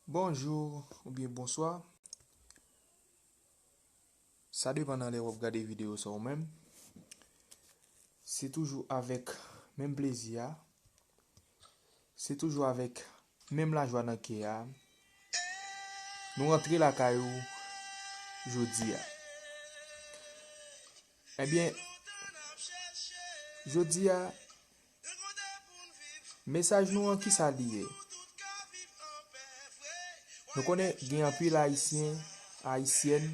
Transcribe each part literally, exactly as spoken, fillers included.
Bonjou oubyen bonswa. Sa depann nan lè w ap gade videyo sa ou menm. Se toujou avèk menm plezi a. Se toujou avèk menm lajwa nan kè a. Nou rantre lakay ou jodi a. Ebyen, jodi a, mesaj nou an, kisa li ye? Nou konnen gen anpil Ayisyen, Ayisyèn,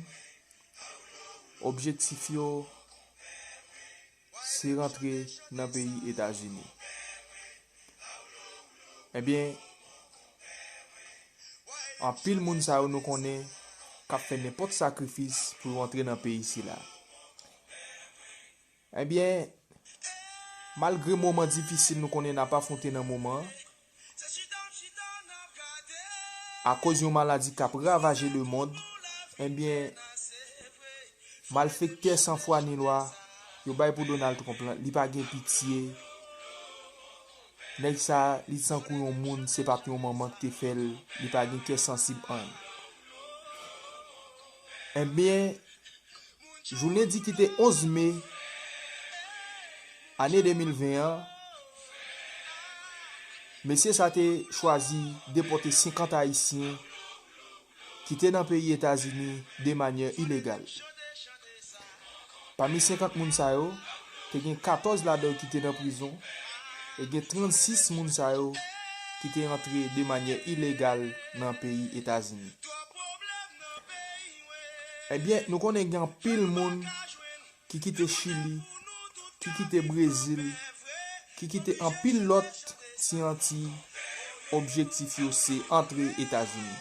objektif yo se rantre nan peyi Etazini. Ebyen, anpil moun sa yo nou konnen k ap fè nenpòt sakrifis pou yo antre nan peyi sila. Ebyen, malgre moman difisil nou konnen n ap afwonte nan moman an, akoz yon maladi k ap ravaje lemonn, ebyen, malfektè san fwa ni lwa yo bay pou Donald Trump lan, li pa gen pitye. Nèg sa, li tankou yon moun, se pa t yon manman ki te fè l, li pa gen kè sansib anyen. Ebyen, jou lendi ki te onz me ane de mil ven an, mesye sa te chwazi depòte senkant Ayisyen ki te nan peyi Etazini de manyè ilegal. Pami senkant moun sa yo, te gen katòz ladan yo ki te nan prizon, e gen trannsis moun sa yo ki te antre de manyè ilegal nan peyi Etazini. Ebyen, nou konnen gen anpil moun ki kite Chili, ki kite Brezil, ki kite anpil lòt ti anti, objektif yo se antre Etazini.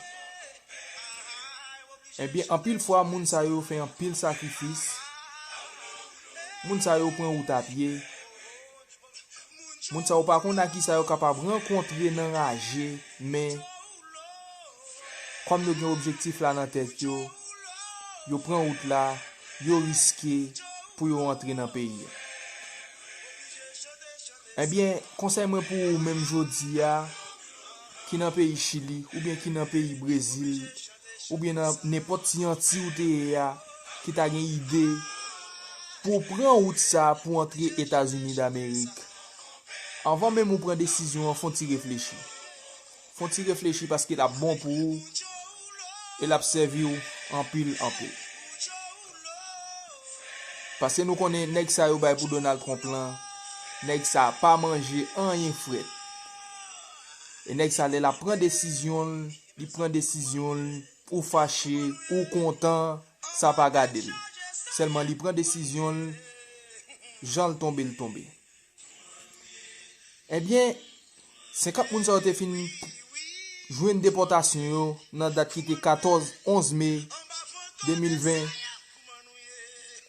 Ebyen, anpil fwa, moun sa yo fè anpil sakrifis. Moun sa yo pran wout a pye. Moun sa yo pa konn ak kisa yo kapab rankontre nan raje, men kòm yo gen objektif la nan tèt yo, yo pran wout la, yo riske pou yo antre nan peyi a. Ebyen, konsèy mwen pou ou menm jodi a, ki nan peyi Chili, oubyen ki nan peyi Brezil, oubyen nan nenpòt ti anti ou te ye a, ki ta gen ide pou w pran wout sa pou antre Etazini Damerik, anvan menm ou pran desizyon an, fè yon ti reflechi. Fè yon ti reflechi paske l ap bon pou ou e l ap sèvi w anpil, anpil. Paske nou konnen nèg sa yo bay pou Donald Trump lan, nèg sa pa manje anyen frèt. E nèg sa, lè l ap pran desizyon l, li pran desizyon l, ou fache, ou kontan, sa pa gade l. Sèlman li pran desizyon l, jan l tonbe, l tonbe. Ebyen, senkant moun sa yo te fin jwenn depòtasyon yo nan dat ki te katòz, onz me de mil ven.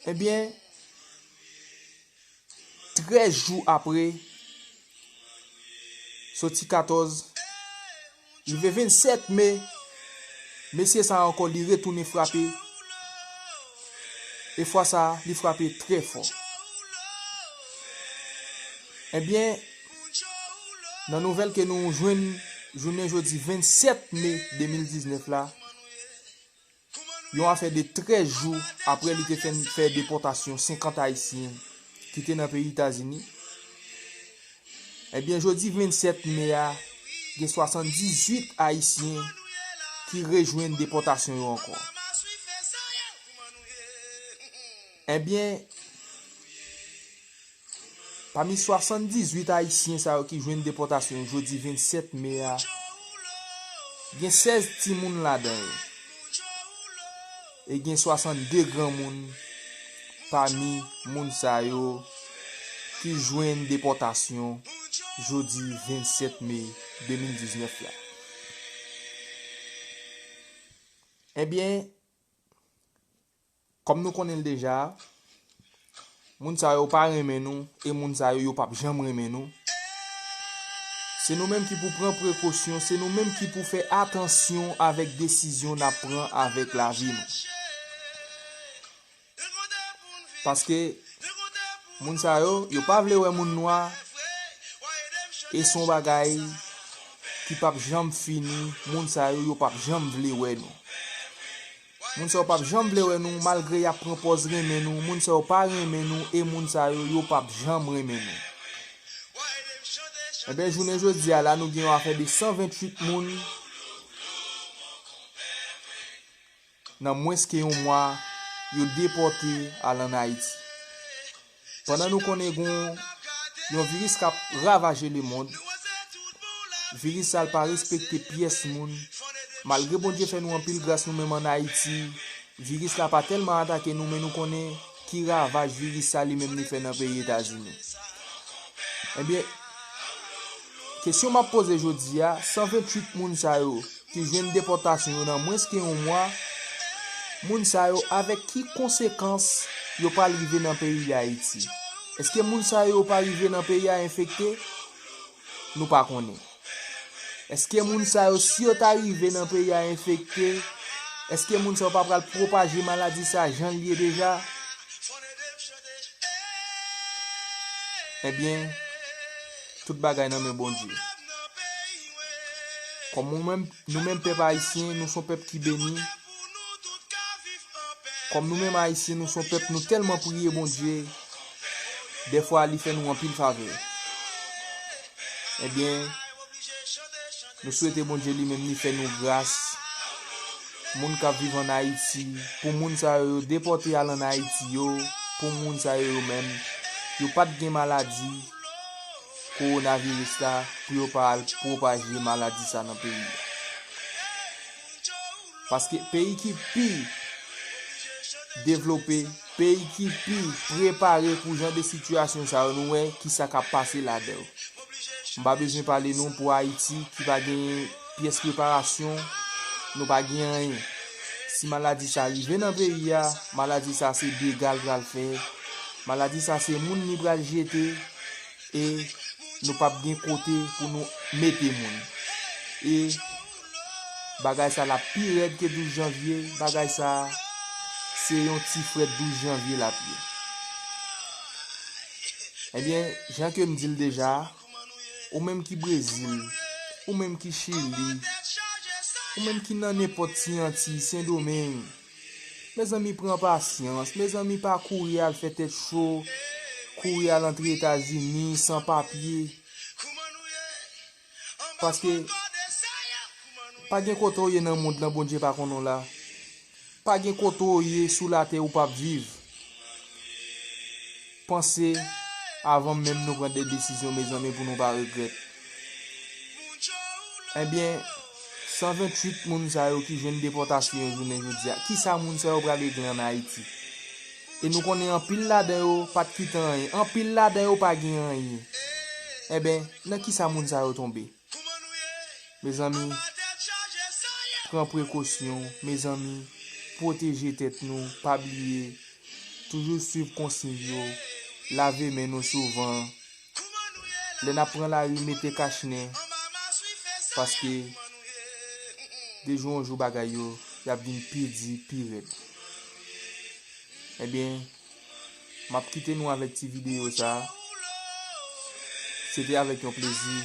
Ebyen, trèz jou apre, soti katòz, rive vennsèt me, mesye sa a ankò, li retounen frape. E fwa sa a, li frape trè fò. Ebyen, nan nouvèl ke nou jwenn jounen jodi vennsèt me de mil diznèf la, yon afè de trèz jou apre li te fè, fè depòtasyon senkant Ayisyen ki te nan peyi Etazini. Ebyen, jodi vennsèt me a, gen swasanndizuit Ayisyen ki rejwenn depòtasyon yo ankò. Ebyen, pami swasanndizuit Ayisyen sa yo ki jwenn depòtasyon jodi vennsèt me a, gen sèz timoun ladan yo. E gen swasannde granmoun pami moun sa yo ki jwenn depòtasyon jodi vennsèt me de mil diznèf la. Ebyen, kòm nou konnen l deja, moun sa yo pa renmen nou e moun sa yo, yo p ap janm renmen nou. Se nou menm ki pou pran prekosyon, se nou menm ki pou fè atansyon avèk desizyon n ap pran avèk lavi nou. Paske moun sa yo, yo pa vle wè moun nwa, e se yon bagay ki p ap janm fini, moun sa yo, yo p ap janm vle wè nou. Moun sa yo p ap janm vle wè nou, malgre y ap pran pòz renmen nou, moun sa yo pa renmen nou, e moun sa yo, yo p ap janm renmen nou. Ebyen, jounen jodi a la, nou gen yon afè de san venntuit moun nan mwens ke yon mwa, yo depòte al ann Ayiti. Pandan nou konnen gen yon viris k ap ravaje lemonn, viris sa l pa respekte pyès moun. Malgre Bondye fè nou anpil gras nou menm ann Ayiti, viris la pa tèlman atake nou, men nou konnen ki ravaj viris sa li menm li fè nan peyi Etazini. Ebyen, kesyon m ap poze jodi a, san venntuit moun sa yo ki jwenn depòtasyon yo nan mwens ke yon mwa, moun sa yo avèk ki konsekans yo pral rive nan peyi Dayiti? Èske moun sa yo pa rive nan peyi a enfekte? Nou pa konnen. Èske moun sa yo, si yo ta rive nan peyi a enfekte, èske moun sa yo pa pral pwopaje maladi sa jan l ye deja? Ebyen, tout bagay nan men Bondye. Kòm nou menm, nou menm pèp ayisyen, nou se yon pèp ki beni. Kòm nou menm ayisyen, nou se yon pèp, nou tèlman priye Bondye, dèfwa li fè nou anpil favè. Ebyen, nou swete Bondye li menm li fè nou gras. Moun k ap viv ann Ayiti, pou moun sa yo, yo depòte al ann Ayiti yo, pou moun sa yo, yo menm, yo pa t gen maladi kowonaviris la, pou yo pa al pwopaje maladi sa nan peyi a. Paske peyi ki pi devlope, peyi ki pi prepare pou jan de sitiyasyon sa yo, nou wè kisa k ap pase ladan yo. M pa bezwen pale nou pou Ayiti ki pa gen pyès preparasyon, nou pa gen anyen. Si maladi sa rive nan peyi a, maladi sa se dega l pral fè, maladi sa se moun li pral jete, e nou p ap gen kote pou nou mete moun. E bagay sa l ap pi rèd ke douz janvye, bagay sa se yon ti frèt douz janvye l ap ye. Ebyen, jan ke m di l deja, ou menm ki Brezil, ou menm ki Chili, ou menm ki nan nenpòt ti Antiy, Sendomeng, mezanmi, pran pasyans, mezanmi, pa kouri al fè tèt cho, kouri al antre Etazini san papye. Paske pa gen kote w ye nan mond lan Bondye pa konnen w la. Pa gen kote w ye sou latè ou p ap viv. Panse avan menm nou pran de desizyon, mezanmi, pou nou pa regrèt. Ebyen, san venntuit moun sa yo ki jwenn depòtasyon yo jounen jodi a, kisa moun sa yo pral regle ann Ayiti? E nou konnen anpil ladan yo pa t kite anyen. Anpil ladan yo pa gen anyen. Ebyen, nan kisa moun sa yo tonbe? Mezanmi, pran prekosyon, mezanmi, pwoteje tèt nou, pa bliye, toujou swiv konsiy yo, lave men nou souvan. Lè n ap pran lari, mete kachnen, paske de jou an jou bagay yo, y ap vin pi di, pi rèd. Ebyen, m ap kite nou avèk ti videyo sa. Se te avèk yon plezi.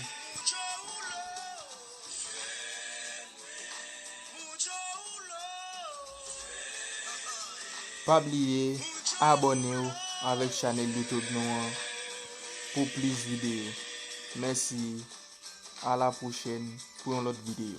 Pa bliye abòne w avèk chanèl YouTube nou an pou plis videyo. Mèsi. A la pwochèn pou yon lòt videyo.